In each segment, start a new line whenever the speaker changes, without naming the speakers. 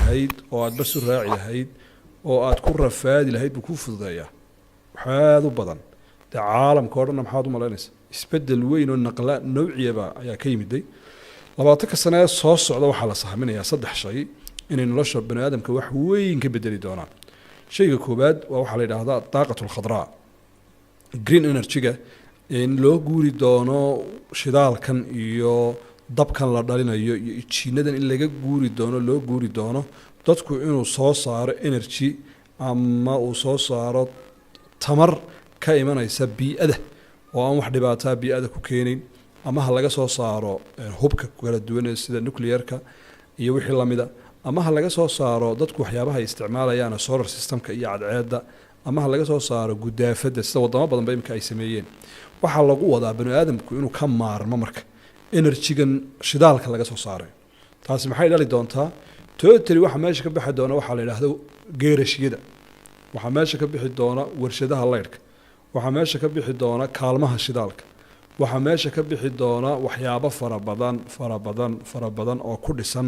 lahayd oo aad bas u raaci lahayd oo aad ku rafaadi lahayd buu kuu fududeeyaa. Waxaad u badan dee caalamka o dhanna maxaad u malaynaysa? Isbedel weyn oo naqla nawciyaba ayaa ka yimiday. 20-ka sane ee soo socda waxaa la sahminayaa saddex shay inay nolosha bani aadamka wax weyn ka bedeli doonaan. Shayga koowaad waa waxaa la yidhaahdaa daaqat alkhadraa, green energy-ga, in loo guuri doono shidaalkan iyo dabkan la dhalinayo iyo ijiinadan in laga guuri doono, loo guuri doono dadku inuu soo saaro energy ama uu soo saaro tamar ka imanaysa bii'ada oo aan wax dhibaataa bii'ada ku keenayn, ama ha laga soo saaro hubka kala duwan ee sida nuclearka iyo wixii lamida, ama ha laga soo saaro dadku waxyaabaha ay isticmaalayaan, solar systemka iyo cadceedda, ama ha laga soo saaro gudaafadda, sida wadamo badan ba imika ay sameeyeen. Waxaa lagu wadaa bani aadamku inuu ka maarmo marka energygan shidaalka laga soo saarayo. Taasi maxay dhali doontaa? Totally waxa meesha ka bixi doona waxaa la yidhaahdo geerashiyada, waxaa meesha ka bixi doona warshadaha laydhka, waxaa meesha ka bixi doona kaalmaha shidaalka, waxaa meesha ka bixi doona waxyaabo fara badan, fara badan, fara badan oo ku dhisan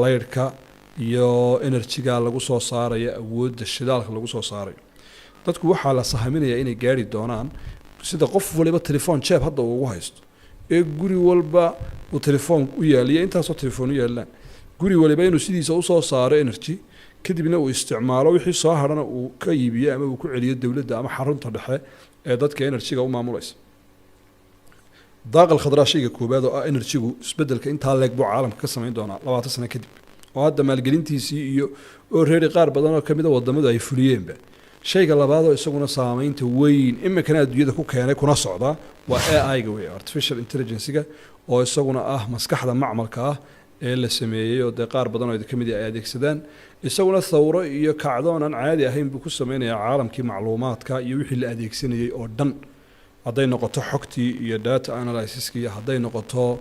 laydhka iyo energyga lagu soo saarayo, awoodda shidaalka lagu soo saarayo. Dadku waxaa la sahaminayaa inay gaari doonaan sida qof waliba telefoon jeeb hadda uu ugu haysto ee guri walba uu telefoon u yaaliyo, intaasoo telefoon u yaalaan guri waliba, inuu sidiisa usoo saaro energy, kadibna uu isticmaalo, wixii soo hadhana uu ka iibiyo ama uu ku celiyo dowladda ama xarunta dhexe ee dadka energyga u maamulaysa. Daaqa alkhadraa, shayga koowaad oo ah energygu, isbedelka intaa leeg buu caalamka ka samayn doonaa 20 sano kadib, oo hadda maalgelintiisii iyo oo reeri qaar badan oo kamid a wadamadu ay fuliyeenba. Shayga labaad oo isaguna saameynta weyn iminkana adduunyada ku keenay kuna socdaa waa AI-ga wey, artificial intelligence-ga, oo isaguna ah maskaxda macmalka ah ee la sameeyey, oo dee qaar badan oo ka mid ay adeegsadaan. Isaguna thawro iyo kacdoon aan caadi ahayn buu ku sameynayaa caalamkii macluumaadka iyo wixii la adeegsanayey oo dhan, hadday noqoto xogtii iyo data analysiskii, hadday noqoto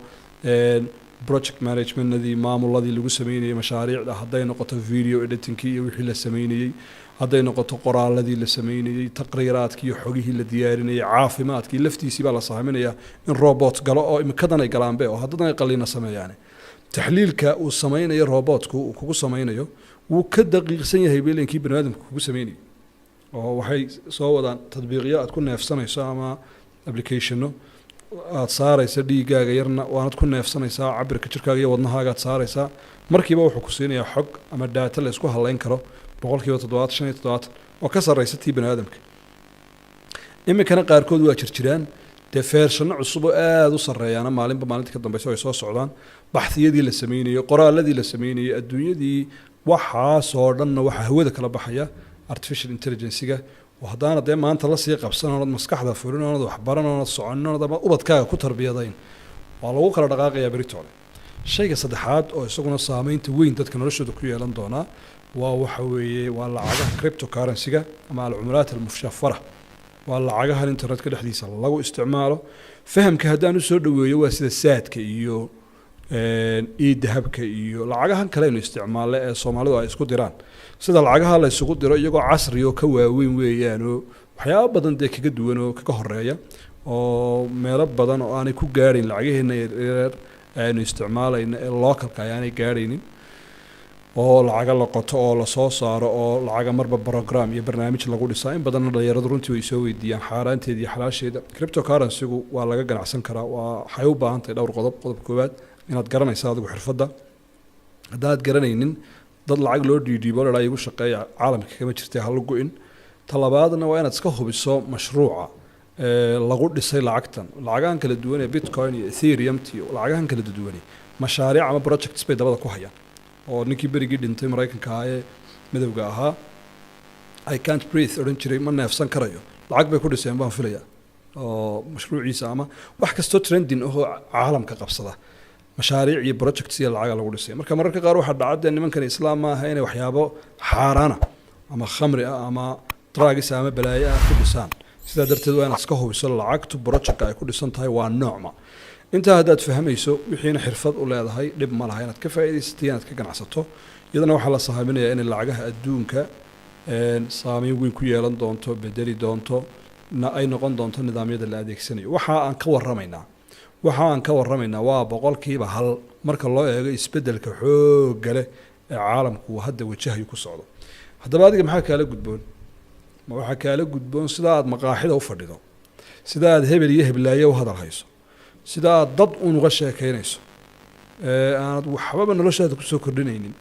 project managementnadii, maamuladii lagu sameynayey mashaariicda, hadday noqoto video editingkii iyo wixii la sameynayey, hadday noqoto qoraaladii la sameynayey, taqriiraadkii iyo xogihii la diyaarinayey, caafimaadkii laftiisii baa la sahminayaa in robot galo, oo imikadan ay galaanbe oo haddadan ay qaliina sameeyaan. Taxliilka uu sameynayo robotku uu kugu sameynayo wuu ka daqiiqsan yahay belinkii bani aadamka kugu sameynayay, oo waxay soo wadaan tadbiiqyo aad ku neefsanayso ama applicationo aad saaraysa dhiiggaaga yarna, waanad ku neefsanaysaa, cabirka jirkaaga iyo wadnahaagaad saaraysaa, markiiba wuxuu ku siinayaa xog ama data la isku halayn karo 70%, 75, oo ka sarreysa tii bani aadamka. Iminkana qaarkood waa jirjiraan, dee versiono cusub oo aada u sarreeyaana maalinba maalinta ka dambeysa ay soo socdaan. Baxthiyadii la sameynayey, qoraaladii la sameynayey, adduunyadii, waxaasoo dhanna waxaa hawada kala baxaya artificial intelligence-ga, oo haddaana dee maanta lasii qabsan oonad maskaxda furin oonad waxbaran oonad soconin oonad ama ubadkaaga ku tarbiyadayn, waa lagu kala dhaqaaqayaa beritoole. Shayga saddexaad oo isaguna saameynta weyn dadka noloshooda ku yeelan doonaa waa waxa weeye waa lacagaha cryptocurrency-ga ama alcumulaat almushafara. Waa lacagahan internetka dhexdiisa lagu isticmaalo. Fahamka haddaan usoo dhoweeyo, waa sida Zaadka iyo e-Dahabka iyo lacagahan kale aynu isticmaalle ee Soomaalidu ay isku diraan. Sida lacagaha la isugu diro iyagoo casri oo ka waaweyn weeyaanoo waxyaabo badan dee kaga duwan oo kaga horeeya, oo meelo badan oo aanay ku gaadhayn lacagaheena yaryar aynu isticmaalayno ee localka ayaanay gaadhaynin, oo lacaga la qoto oo lasoo saaro, oo lacaga marba program iyo barnaamij lagu dhisaa. In badanna dhalinyaradu runtii way soo weydiiyaan xaaraanteeda iyo xalaasheeda. Cryptocurrency-gu waa laga ganacsan karaa. Waa waxay u baahan tahay dhowr qodob. Qodob koowaad, inaad garanaysa adigu xirfadda. Haddaad garanaynin, dad lacag loo dhiidhiibo la igu shaqeeya caalamka kama jirtay, hala go-in. Talabaadna waa inaad iska hubiso mashruuca lagu dhisay lacagtan. Lacagahan kala duwan ee Bitcoin iyo Ethereum iyo lacagahan kala duwani mashaariic ama projects bay dabada ku hayaan, oo ninkii berigii dhintay Maraykanka ahaa ee madowga ahaa, "I can't breathe" odhan jiray, ma neefsan karayo, lacag bay ku dhiseen baan filaya, oo mashruuciisa ama wax kastoo trending ahoo caalamka qabsada mashaariic iyo projects iyo lacaga lagu dhisay. Marka mararka qaar waxaa dhaca dee nimankan islaam maaha, inay waxyaabo xaaraana ama khamri ah ama drugs ama balaayo ah ku dhisaan. Sidaa darteed waa inaad iska hubiso lacagtu projectka ay ku dhisan tahay waa noocma. Intaa haddaad fahmayso, wixiina xirfad u leedahay, dhib ma laha inaad ka faa'iidaysato, inaad ka ganacsato. Iyadana waxaa la sahaminayaa inay lacagaha adduunka saameyn weyn ku yeelan doonto, bedeli doonto, na ay noqon doonto nidaamyada la adeegsanayo. Waxa aan ka warramaynaa waa 1% marka loo eego isbeddelka xoogga leh. Ee caalamku uu hadda wajahayo ku socdo. Haddaba adiga maxaa kaala gudboon? Ma waxaa kaala gudboon sida aad maqaaxida u fadhido, sida aad hebel iyo heblaaye u hadal hayso, sida aad dad uun uga sheekaynayso ee aanad waxbaba noloshaada kusoo kordhinaynin,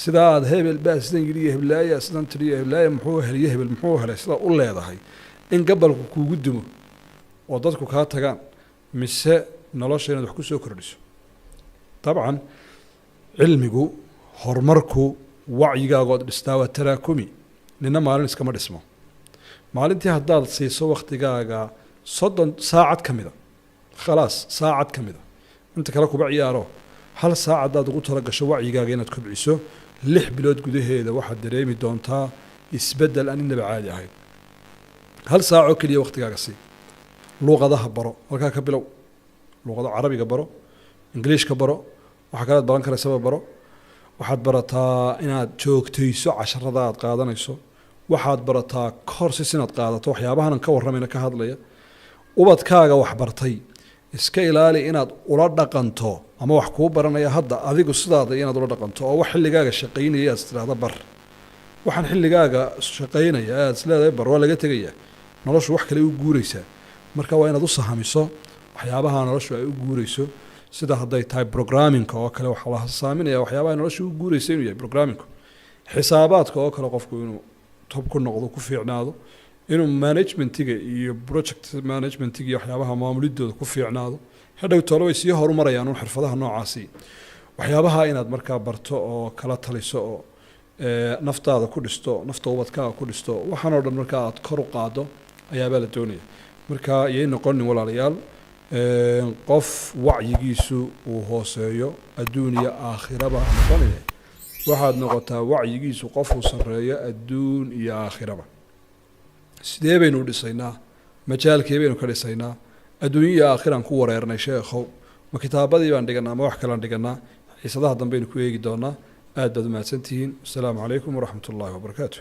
sida aad hebel baa sidan yidhi iyo heblaaya sidan tidhi iyo heblaaya muxuu helay iyo hebel muxuu helay, sidaa u leedahay in gabalku kuugu dumo oo dadku kaa tagaan, mise nolosha inaad wax kusoo kordhiso? Dabcan cilmigu, horumarku, wacyigaagood dhistaa waa taraakumi. Nina maalin iskama dhismo. Maalintii haddaad siiso waktigaaga 30 saacad ka mida, khalaas, saacad ka mida, inta kale kuba ciyaaro, hal saac haddaad ugu tala gasho wacyigaaga inaad kobciso, 6 bilood gudaheeda waxaad dareemi doontaa isbeddel aan inaba caadi ahayn. Hal saac oo keliya waktigaaga sii. Luuqadaha baro, halkaa ka bilow. Luuqada Carabiga baro, Ingiliishka baro, waxaa kalead baran karaysaba baro. Waxaad barataa inaad joogtayso casharada aad qaadanayso. Waxaad barataa courses inaad qaadato, waxyaabahanan ka warramayna ka hadlaya. Ubadkaaga waxbartay iska ilaali inaad ula dhaqanto, ama wax kuu baranaya hadda adigu sidaada inaad ula dhaqanto oo wax xilligaaga shaqaynaya aad istiraahda bar. Waxaan xilligaaga shaqaynaya aad isleedahay bar, waa laga tegaya, noloshu wax kale u guuraysaa. Marka waa inaad u sahamiso waxyaabaha noloshu ay u guurayso, sida hadday tahay programmingka oo kale. Waxaa la saaminaya waxyaabaha nolosha u guuraysa inuu yahay programmingku, xisaabaadka oo kale, qofku inuu top ku noqdo, ku fiicnaado, inuu managementiga iyo project managementiga iyo waxyaabaha maamulidooda ku fiicnaado. Hadhow tole way sii horumarayaan un xirfadaha noocaasi. Waxyaabaha inaad markaa barto oo kala taliso oo naftaada ku dhisto, nafta ubadkaaga ku dhisto, waxaan oo dhan markaa aad kor u qaado ayaabaa la doonaya. Marka yay noqonin, walaalayaal, qof wacyigiisu uu hooseeyo adduun iyo aakhiraba noqonaya. Waxaad noqotaa wacyigiisu qofuu sarreeyo adduun iyo aakhiraba. Sidee baynu u dhisaynaa? Majaalkee baynu ka dhisaynaa? Adduunyo iyo aakhiraan ku wareernay, sheekhow. Ma kitaabadii baan dhiganaa, ma wax kalean dhiganaa? Xiisadaha dambaynu ku eegi doonaa. Aad baad umahadsantihiin. Wasalaamu calaykum waraxmat ullaahi wabarakaatu.